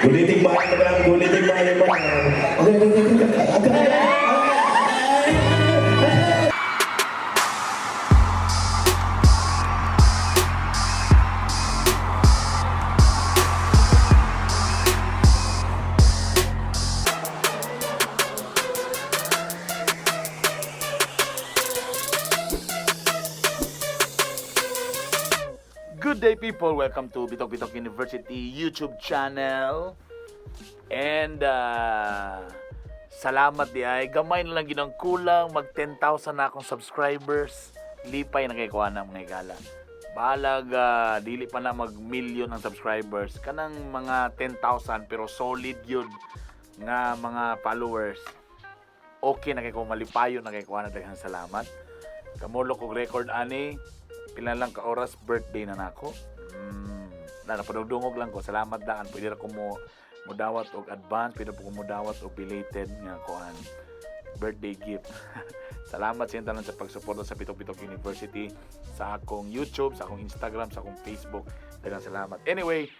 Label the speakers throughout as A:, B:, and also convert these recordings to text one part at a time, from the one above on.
A: Guliting maayo pa lang, guliting maayo pa lang. Okay.
B: Good day, people! Welcome to Bitok Bitok University YouTube channel. And salamat di ay. Gamay na lang ginang kulang. Mag 10,000 na akong subscribers. Lipay na kay kuha ng mga higala. Balag, dili pa na mag million ang subscribers. Kanang mga 10,000 pero solid yun nga mga followers. Okay na kay ko, malipayo na kay kuha na, daghang salamat. Kamulo kog record ani, pila lang ka oras birthday na nako. Na napadugdungog lang ko. Salamat daan. Pwede ra ko mo mudawat og advance, pwede po ko mudawat og belated nga kuan birthday gift. Salamat sa tanan sa pagsuporta sa Bitok Bitok University, sa akong YouTube, sa akong Instagram, sa akong Facebook. Daghang salamat. Anyway,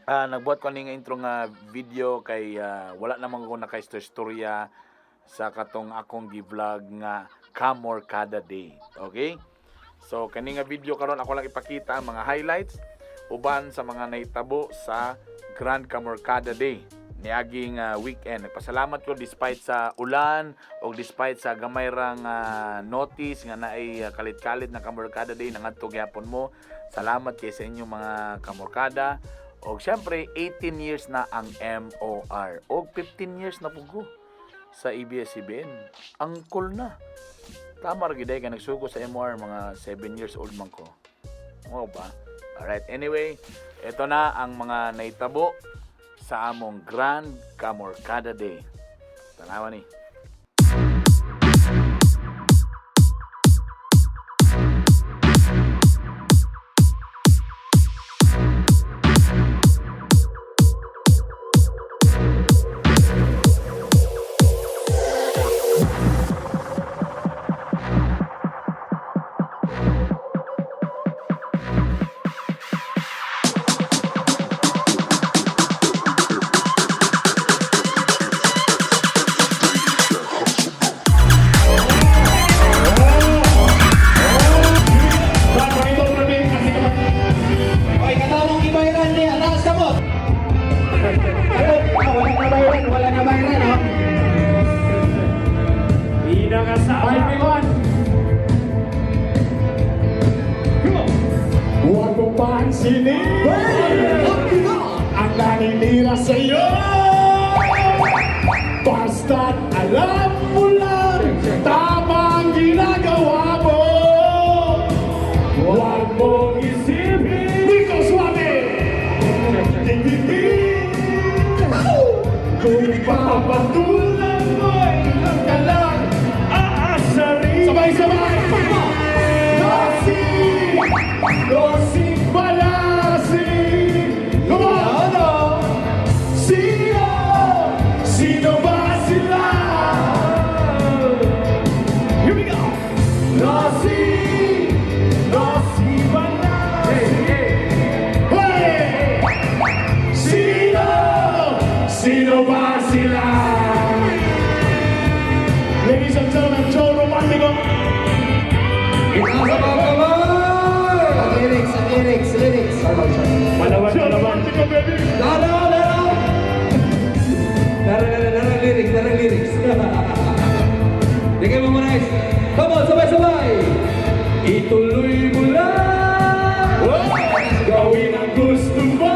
B: nagbuhat ko ani nga intro nga video kay wala naman ko nakaistorya sa katong akong gi-vlog nga Kamorkada Day. Okay? So kani nga video karon ako lang ipakita ang mga highlights uban sa mga nahitabo sa Grand Kamorkada Day niaging weekend. Nagpasalamat ko despite sa ulan o despite sa gamay rang notice nga naay kalit-kalit na Kamorkada Day nangadto gyapon mo. Salamat kay sa inyong mga kamorkada. Og syempre 18 years na ang MOR. Og 15 years na pud ko sa ABS-CBN. Angkol na. Tama ra gyud ay kay nagsugo sa MOR mga 7 years old man ko. Mao ba? Alright, anyway, ito na ang mga naitabo sa among Grand Kamorkada Day. Tanawa ni.
C: Oy, katawang ibayran niya, taas ka mo. Wala na bayran, wala na bayran, oh.
D: Pinakasama. Huwag mo pansinin ang naninira sa'yo. Basta't alam mo lang tama ang ginagawa mo. Huwag mong isipin, Rico Suave! Ding-ding-ding! Kung papatulan mo'y ang ka lang aasarin. Sabay-sabay! Dosi! Dosi Balasi! Come on! Sino? Sino ba sila? Here we go! Dosi! Dosi Balasi! Hey! Sino? Sino ba sila? Ladies and gentlemen, Joe Romantico.
C: Itaas ang mga kamay! Ang lyrics, ang lyrics, lyrics.
D: Malawan, Joe Romantico, baby.
C: Laro, laro! Laro, laro, laro, lyrics, laro, lyrics. Bigay mo muna, guys. Come on, sabay-sabay! Ituloy mo lang!
D: Gawin ang gusto mo.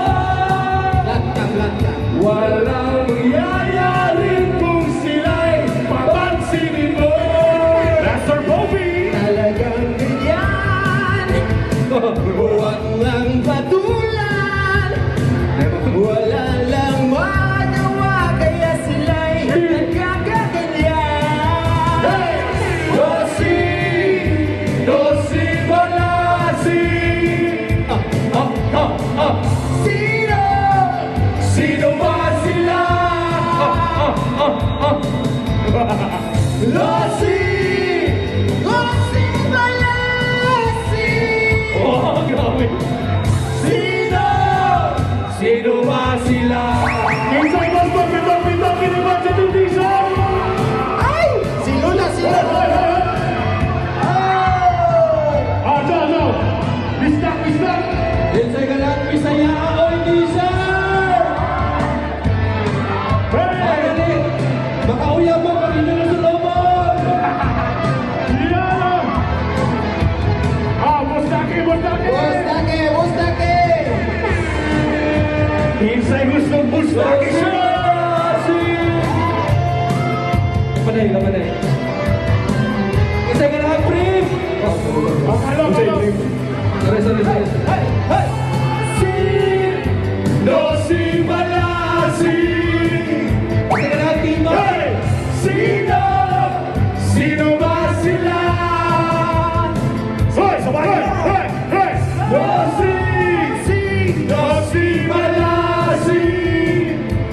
D: Walang mangyayari kung sila'y papansinin mo. Master Bobby!
C: Talagang ganyan. Huwag lang patulan. Wala lang magawa, kaya sila'y nagkakaganyan.
D: Dosi! Dosi!
C: Si Panay, panay. Isa ka na, brief!
D: Oh, hello, hello.
C: Sorry, sorry, sorry. Hey, hey! Si
D: No si Balasi.
C: Isa ka na, team up!
D: Hey! Sino? Sino ba sila? Hoy! Sabay! Hey! Hey! No si! Si! No si Balasi.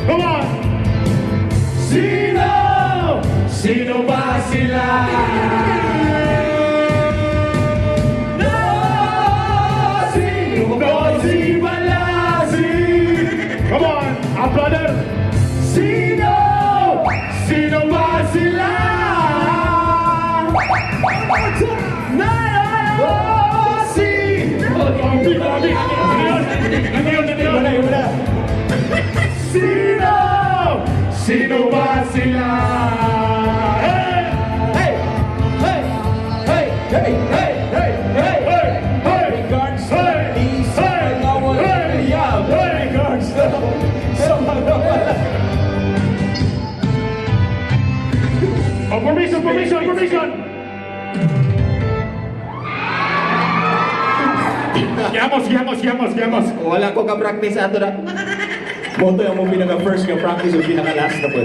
D: Come on! Sino? Sino ba sila? No si! No si Balasi. Come on! Applauders! Sino? Sino ba sila? Na si! Sino? Sino ba sila? Hey!
C: Hey! Hey! Hey! Hey! Hey! Hey! Hey!
D: Hey! Hey!
C: Regards to
D: Hey!
C: the
D: Hey!
C: mga
D: Hey!
C: walang
D: Hey!
C: Regards sa mga wala.
D: Oh, permission, permission, permission! Sigamos, sigamos, sigamos, sigamos.
A: Wala ko ka-practice ato na. Moto yung mong pinaka-first nga practice o pinaka-last na po.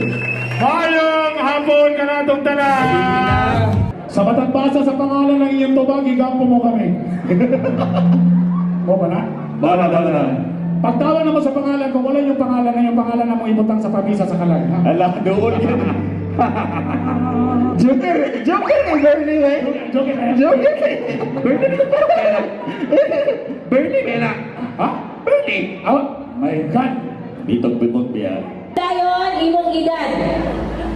D: Mayong hapon ka na itong tanan! Sa basa sa pangalan ng iyong tubag, igampo mo kami. Mo ba na?
A: Bala, bala na.
D: Pagtawa naman sa pangalan, kung wala yung pangalan na yung pangalan na mo ibutang sa pamisa sa kalan. Ha?
A: Ala, doon yun. Joker, Joker ni Bernie, eh.
D: Joke na.
A: Joker ni Bernie. Bernie, Bella.
D: Ha? Bernie! Oh my God!
A: Bitog bitog biya.
E: Dayon, imong edad.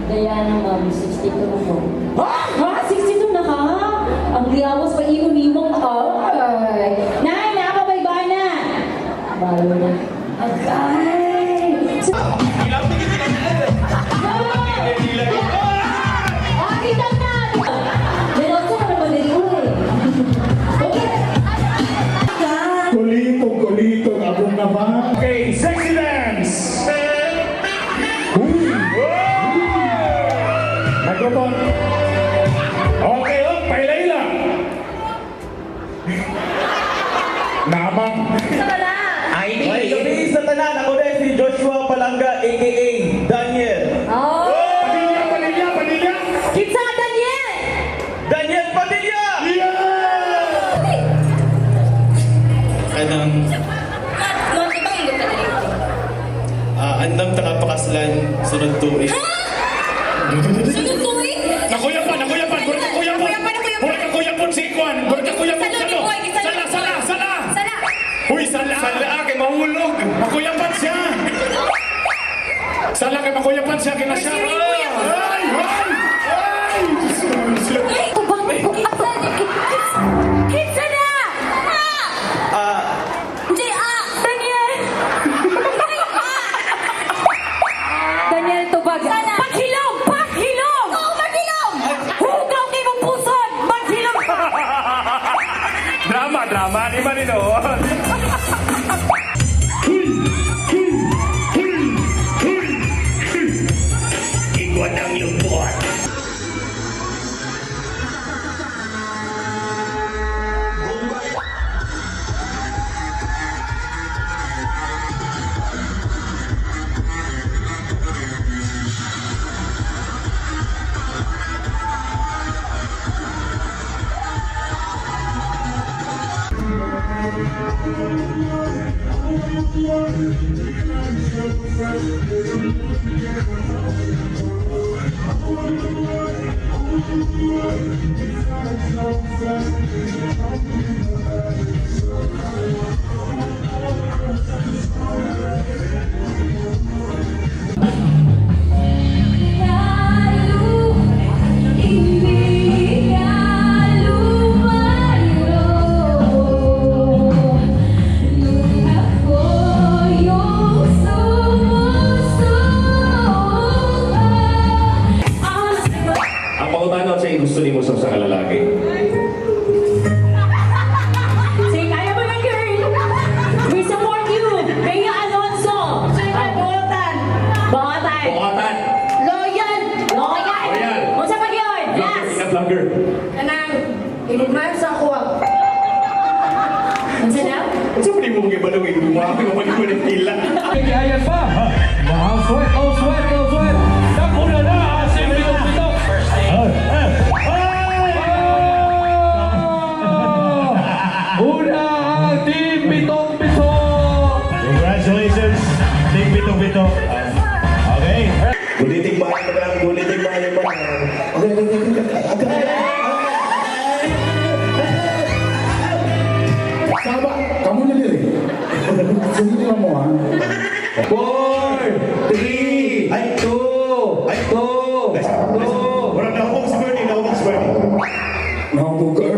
E: Diana, ma'am, 62 na ko. Ha? Ha? 62 na ka? Ang liyawas pa ingon nimong ay. Nay, nakakabayba na. Balo na. Agay! Ah, kita na! Meron ka naman din uli. Okay.
D: Kulitong, kulitong, abong naman. Okay, sexy dance! Uy! Microphone. Okay, oh, pailayla. Namang.
A: Ay, gabi sa tanan. Ako na si Joshua Palanga, aka Daniel.
E: Oh!
D: Padilla, Padilla, Padilla.
E: Kinsa ka, Daniel!
A: Daniel Padilla!
D: Yeah!
A: Kanang
E: Ma'am, di ba ingot ka dali?
A: andam takapakaslan sunod tuig.
E: Sunod tuig?
D: Nakuyapan, nakuyapan, mura ka kuyapan.
E: Nakuyapan, nakuyapan.
D: Mura ka kuyapan si Kwan. Mura ka kuyapan
E: Salo
D: sa
E: ni
D: ano.
E: Boy, salo
D: Sala,
E: ni
D: sala,
E: Boy.
D: sala.
E: Sala!
D: Uy, sala.
A: Sala kay mahulog.
D: Makuyapan siya. Sala kay makuyapan siya kay na siya.
E: Ay, kuyapan.
D: Ay, ay, ay.
E: Ay! Kinsa? Kinsa na?
A: Ah,
E: Hindi, ah! Daniel! Daniel Tubag. Paghilom! Paghilom! Oo, maghilom! Hugaw kay mong puson! Maghilom!
B: Drama, drama. Di ba nino?
A: Igwan ang lupot.
E: Hindi ka lumayo. Nung ako yung sumusuko.
A: Ang pangutana sa gusto nimo sa usa ka lalaki. ko magibalo eh. Marami ko magibalo pila.
C: Ayan pa! Wow, sweat, oh sweat, oh sweat! Nakuna na ang Team Pitong Pito! Oh! Una ang Team Pitong Pito!
D: Congratulations, Team Pitong Pito. Okay.
A: Guliting bahay pa lang, guliting bahay pa lang. Okay.
D: Saba, kamu na diri. Sundin mo ha.
C: 4, 3,
A: Ay.
C: 2,
A: Ay.
C: 2, 2,
A: Murag nahubog si Bernie, nahubog si Bernie.
D: Nahubog ka.